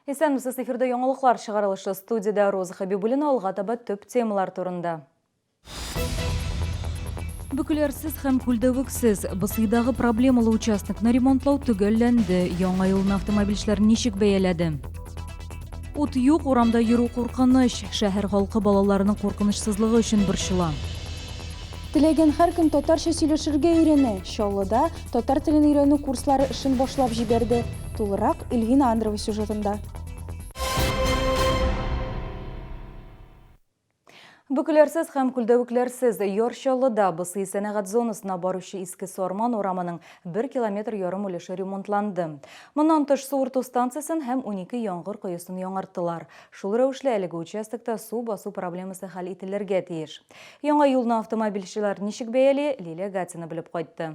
Исәнмесез, эфирда яңалыклар чыгарылышы. Студиядә Роза Хәбибуллина алга таба төп темалар турында. Бөкеләрсез һәм күлдәвексез Бысыйдагы проблемалы участокны ремонтлау төгәлләнде. Яңа юлны автомобильчеләр ничек бәяләде? Ут юк, урамда йөрү куркыныч. Шәһәр халкы балаларының куркынычсызлыгы өчен борчыла. Теләгән һәркем татарча сөйләшергә өйрәнә. Чаллыда татар телен өйрәнү курслары эшен башлап җибәрде. Тулырак Эльвина Андрова сюжетында. Бөкеләрсез һәм күлдәвекләрсез Яр Чаллыда БСИ сәнәгать зонасына баручы Иске Сарман урамының бер километр ярым өлеше ремонтланды. Моннан тыш суырту станциясен һәм 12 яңгыр коесын яңарттылар. Шул рәвешле әлеге участокта су басу проблемасы хәл ителергә тиеш. Яңа юлны автомобильчеләр ничек бәяли, Лилия Гатина белеп кайтты.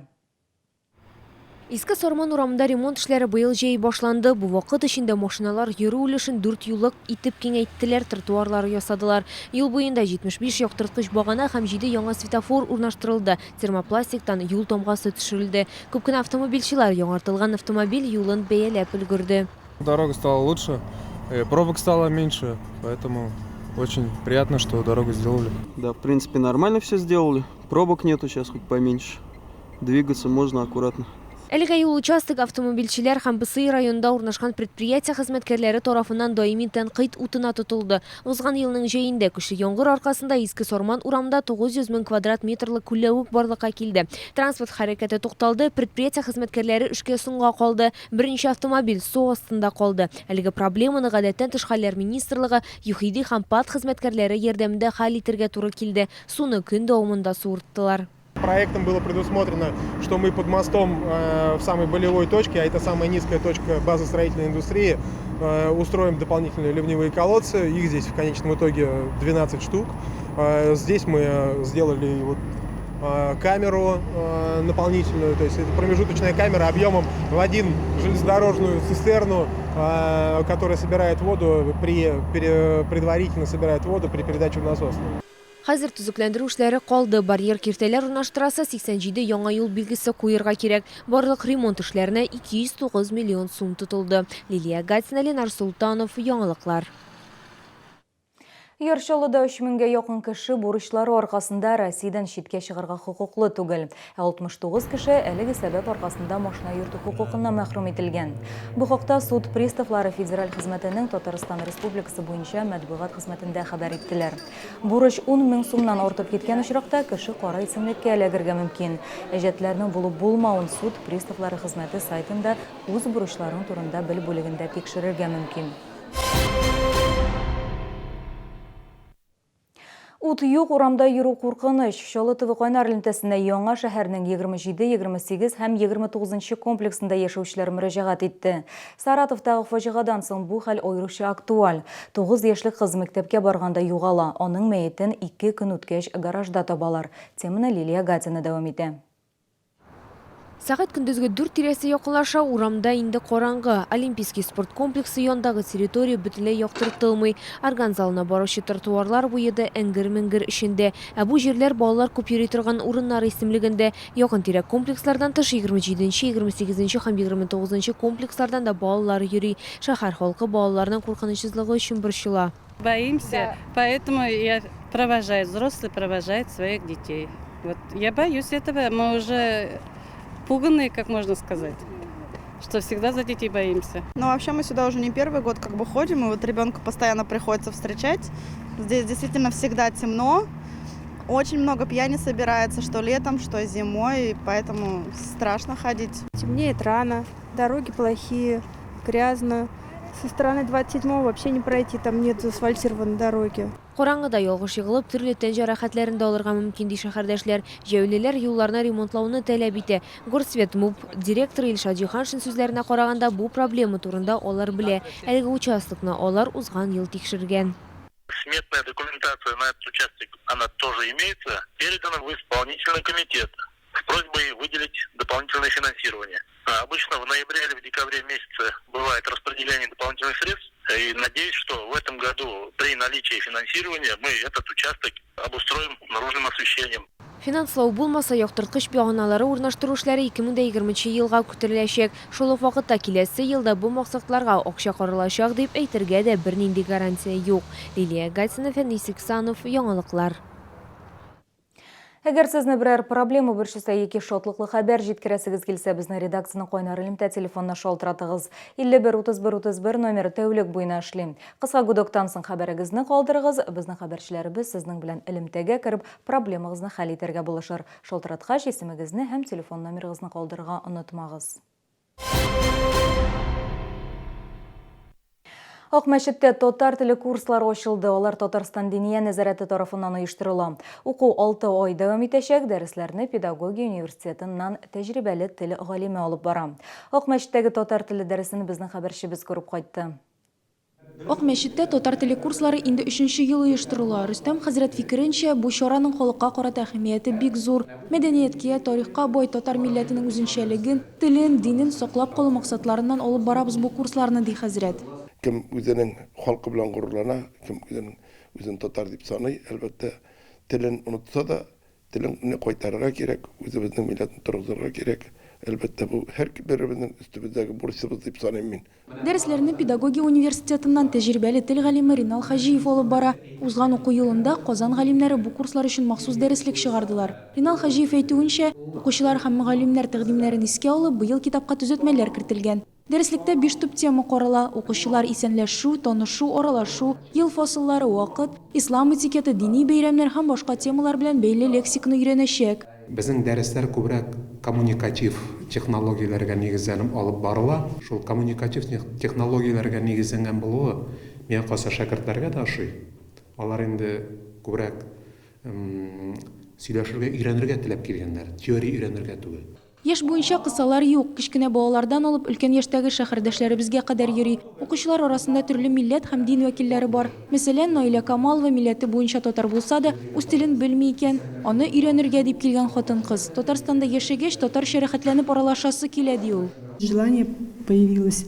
Иске Сарман урамында ремонт эшләре быел җәй башланды. Бу вакыт эчендә машиналар йөрү өлешен дүрт юллык итеп киңәйттеләр, тротуарлар ясадылар. Юл буенда 75 яктырткыч багана һәм җиде яңа светофор урнаштырылды, термопластиктан юл тамгасы төшерелде. Күп кенә автомобильчелар яңартылган автомобиль юлын бәяләп өлгерде. Дорога стала лучше, пробок стало меньше, поэтому очень приятно, что дорогу сделали. Да, в принципе, нормально все сделали. Пробок нету сейчас хоть поменьше. Двигаться можно аккуратно. Әлегә юл участогы автомобильчеләр һәм БСИ районында урнашкан предприятие хезмәткәрләре тарафыннан даими тәнкыйть утына тотылды. Узган елның җәендә көчле яңгыр аркасында Иске Сарман урамында 900 мең квадрат метрлы күлләвек барлыкка килде. Транспорт хәрәкәте тукталды, предприятие хезмәткәрләре эшкә соңга калды, берничә автомобиль су астында калды. Әлеге проблеманы Гадәттән тыш хәлләр министрлыгы, ЮХИДИ һәм ПАД хезмәткәрләре ярдәмендә хәл итергә туры килде. Суны көн дәвамында суырттылар. Проектом было предусмотрено, что мы под мостом в самой болевой точке, а это самая низкая точка базы строительной индустрии, устроим дополнительные ливневые колодцы. Их здесь в конечном итоге 12 штук. Здесь мы сделали вот камеру наполнительную, то есть это промежуточная камера объемом в один железнодорожную цистерну, которая собирает воду, при, предварительно собирает воду при передаче в насос. Хәзер төзекләндерү эшләре калды. Барьер киртәләр урнаштырасы, 87 яңа юл билгесе куерга кирәк. Барлык ремонт эшләренә 209 миллион сум тотылды. Лилия Гатина, Ленар Солтанов, Яңалыклар. Яр Чаллыда 3 меңгә якын кеше бурычлары аркасында Россиядән читкә чыгарга хокуклы түгел. Ә 69 кеше әлеге сәбәп аркасында машина йөртү хокукыннан мәхрүм ителгән. Бу хакта суд приставлары федераль хезмәтенең Татарстан Республикасы буенча матбугат хезмәтендә хәбәр иттеләр. Бурыч 10 мең сумнан артып киткән очракта кеше кара исемлеккә эләгергә мөмкин. Әҗәтләрнең булып-булмавын суд приставлары хезмәте сайтында үз бурычларың турында бел бүлегендә тикшерергә мөмкин. Ут юк, урамда йөрү куркыныч. Чаллы төбе кайнар элемтәсенә яңа шәһәрнең 27, 28 һәм 29 нчы комплексында яшәүчеләр мөрәҗәгать итте. Саратовтагы фаҗигадан соң бу хәл аеруча актуаль. 9 яшьлек кыз мәктәпкә барганда югала, аның мәетен ике көн үткәч гаражда табалар. Теманы Лилия Гатина дәвам итә. Сәгать көндезге дүрт тирәсе якынлаша, урамда инде караңгы. Олимпийский спорт комплексы янындагы территория бөтенләй яктыртылмый. Орган залына баручы тротуарлар буе да эңгер-меңгер эчендә. Ә бу җирләр балалар күп йөри торган урыннар исемлегендә. Якын-тирә комплекслардан тыш, 27 нче, 28 нче һәм 29 нчы комплекслардан да балалар йөри. Шәһәр халкы балаларның куркынычсызлыгы өчен борчыла. Боимся, поэтому я провожаю, взрослые провожают своих детей. Вот я боюсь этого, мы уже пуганные, как можно сказать, что всегда за детей боимся. Ну, вообще мы сюда уже не первый год как бы ходим, и вот ребенка постоянно приходится встречать. Здесь действительно всегда темно, очень много пьяниц собирается, что летом, что зимой, и поэтому страшно ходить. Темнеет рано, дороги плохие, грязно. Со стороны 27-го вообще не пройти, там нет заасфальтированной дороги. Караңгыда ялгыш егылып, төрле тән җәрәхәтләрен дә алырга мөмкин, ди шәһәрдәшләр. Җәяүлеләр юлларны ремонтлауны таләп итә. Горсвет МУП директоры Илшат Җиһаншин сүзләренә караганда, бу проблема турында алар белә. Әлеге участокны алар узган ел тикшергән. Сметная документация на этот участок, она тоже имеется, передана в исполнительный комитет с просьбой выделить дополнительное финансирование. Обычно в ноябре или в декабре месяце бывает распределение дополнительных средств. И надеюсь, что в этом году при наличии финансирования мы этот участок обустроим наружным освещением. Финанслау булмаса, яктырткыч баганалары урнаштыру эшләре 2020 нче елга көттереләчәк. Шул ук вакытта киләсе елда бу максатларга акча каралачак дип әйтергә дә бернинди гарантия юк. Лилия Гатина, Фәнис Иксанов, Яңалыклар. Әгәр сезне берәр проблема борчыса яки шатлыклы хәбәр җиткерәсегез килсә, безнең редакциянең кайнар элемтә телефонына шалтыратыгыз. 51 31 31 номеры тәүлек буена эшли. Кыска гудоктан соң хәбәрегезне калдырыгыз, безнең хәбәрчеләребез сезнең белән элемтәгә кереп, проблемагызны хәл итәргә булышыр. Шалтыраткач, исемегезне һәм телефон номерыгызны калдырырга онытмагыз. Акмәчеттә татар теле курслары ачылды. Алар Татарстан Диния нәзарәте тарафыннан оештырыла. Уку 6 ай дәвам итәчәк. Дәресләрне педагогия университетыннан тәҗрибәле тел галиме алып бара. Акмәчеттәге татар теле дәресен безнең хәбәрчебез күреп кайтты. Ак мәчеттә татар теле курслары инде өченче ел оештырыла. Рөстәм хәзрәт фикеренчә, бу чараның халыкка карата әһәмияте бик зур. Мәдәнияткә, тарихка бай татар милләтенең үзенчәлеген, телен, динен саклап калу максатларыннан алып барабыз бу курсларны, ди хәзрәт. Кем үзенең халкы белән горурлана, кем үзен үзен татар дип саный, әлбәттә, телен онытса да, Телеңне кайтарырга кирәк, үзебезнең милләтне торгызырга кирәк. Әлбәттә, бу һәрберебезнең өстебездәге бурычыбыз дип саныйм мин. Дәресләрне педагогия университетыннан тәҗрибәле тел галиме Ринал Хаҗиев алып бара. Узган уку елында Казан галимнәре бу курслар өчен махсус дәреслек чыгардылар. Ринал Хаҗиев әйтүенчә, укучылар һәм мөгаллимнәр тәкъдимнәрен искә алып, быел китапка төзәтмәләр кертелгән. Дәреслектә биш төп тема карала, укучылар исәнләшү, танышу, аралашу, ел фасыллары, вакыт, ислам этикеты, дини бәйрәмнәр һәм башка темалар белән бәйле лексиканы өйрәнәчәк. Безнең дәресләр күбрәк коммуникатив технологияләргә нигезләнеп алып барыла. Шул коммуникатив технологияләргә нигезләнгән булуы, миңа калса, шәкертләргә дә ошый. Алар инде күбрәк сөйләшергә өйрәнергә теләп килгәннәр, теория өйрәнергә түгел. Яшь буенча кысалар юк, кечкенә балалардан алып өлкән яшьтәге шәһәрдәшләребезгә кадәр йөри. Укучылар арасында төрле милләт һәм дин вәкилләре бар. Мәсәлән, Наилә Камалова милләте буенча татар булса да, үз телен белми икән. Аны өйрәнергә дип килгән хатын-кыз. Татарстанда яшәгәч, татарча рәхәтләнеп аралашасы килә, ди ул. Желание появилось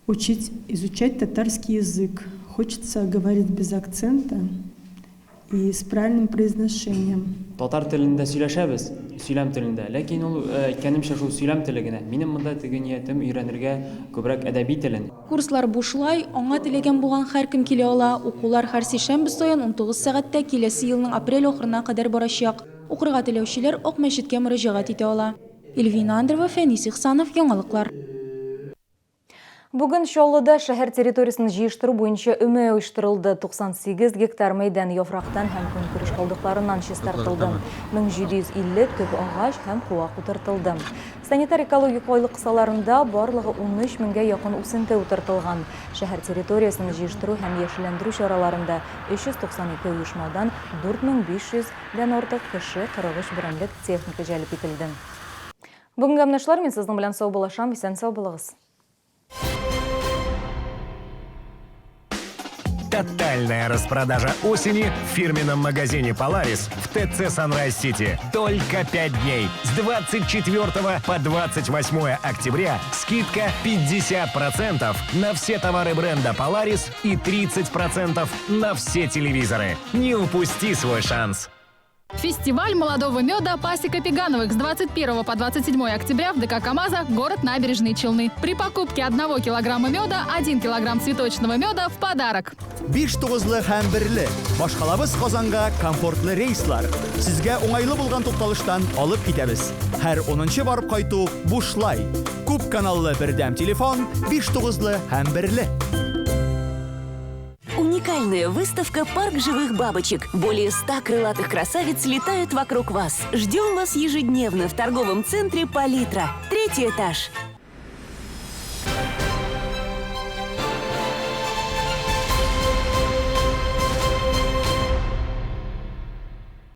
учить, изучать татарский язык. Хочется говорить без акцента и с правильным произношением. Татар телендә сөйләшәбез, сөйләм телендә. Ләкин ул, әйткәнемчә, шул сөйләм теле генә. Минем монда теге ниятем өйрәнергә күбрәк әдәби телен. Курслар бушлай, аңа теләгән булган һәркем килә ала. Укулар һәр сишәмбе саен 19 сәгатьтә киләсе елның апрель ахырына кадәр барачак. Укырга теләүчеләр Ак мәчеткә мөрәҗәгать итә ала. Эльвина Андрева, Фәнис Ихсанов, Яңалыклар. Бүген Чаллыда шәһәр территориясен җыештыру буенча өмә оештырылды. 98 гектар мәйдан яфрактан һәм көнкүреш калдыкларыннан чистартылды. 1750 төп агач һәм куак утыртылды. Санитар-экологик айлык кысаларында барлыгы 13 меңгә якын үсенте утыртылган. Шәһәр территориясен җыештыру һәм яшелләндерү чараларында 392 оешмадан 4500 дән артык кеше, 43 берәмлек техника җәлеп ителде. Бүгенгә менә шулар, мин сезнең белән саубуллашам, исән-сау булыгыз. Тотальная распродажа осени в фирменном магазине Polaris в ТЦ Sunrise City. Только 5 дней. С 24 по 28 октября скидка 50% на все товары бренда Polaris и 30% на все телевизоры. Не упусти свой шанс. Фестиваль молодого меда «Пасека Пегановых» с 21 по 27 октября в ДК «КамАЗа», город Набережные Челны. При покупке 1 килограмма меда 1 килограмм цветочного меда в подарок. Биш тугызлы һәм берле. Башкалабыз Казанга комфортлы рейслар. Сезгә уңайлы булган тукталыштан алып китәбез. Һәр унынчы барып кайту бушлай. Күп каналлы бердәм телефон биш тугызлы һәм берле. Уникальная выставка «Парк живых бабочек». Более 100 крылатых красавиц летают вокруг вас. Ждем вас ежедневно в торговом центре «Палитра». Третий этаж.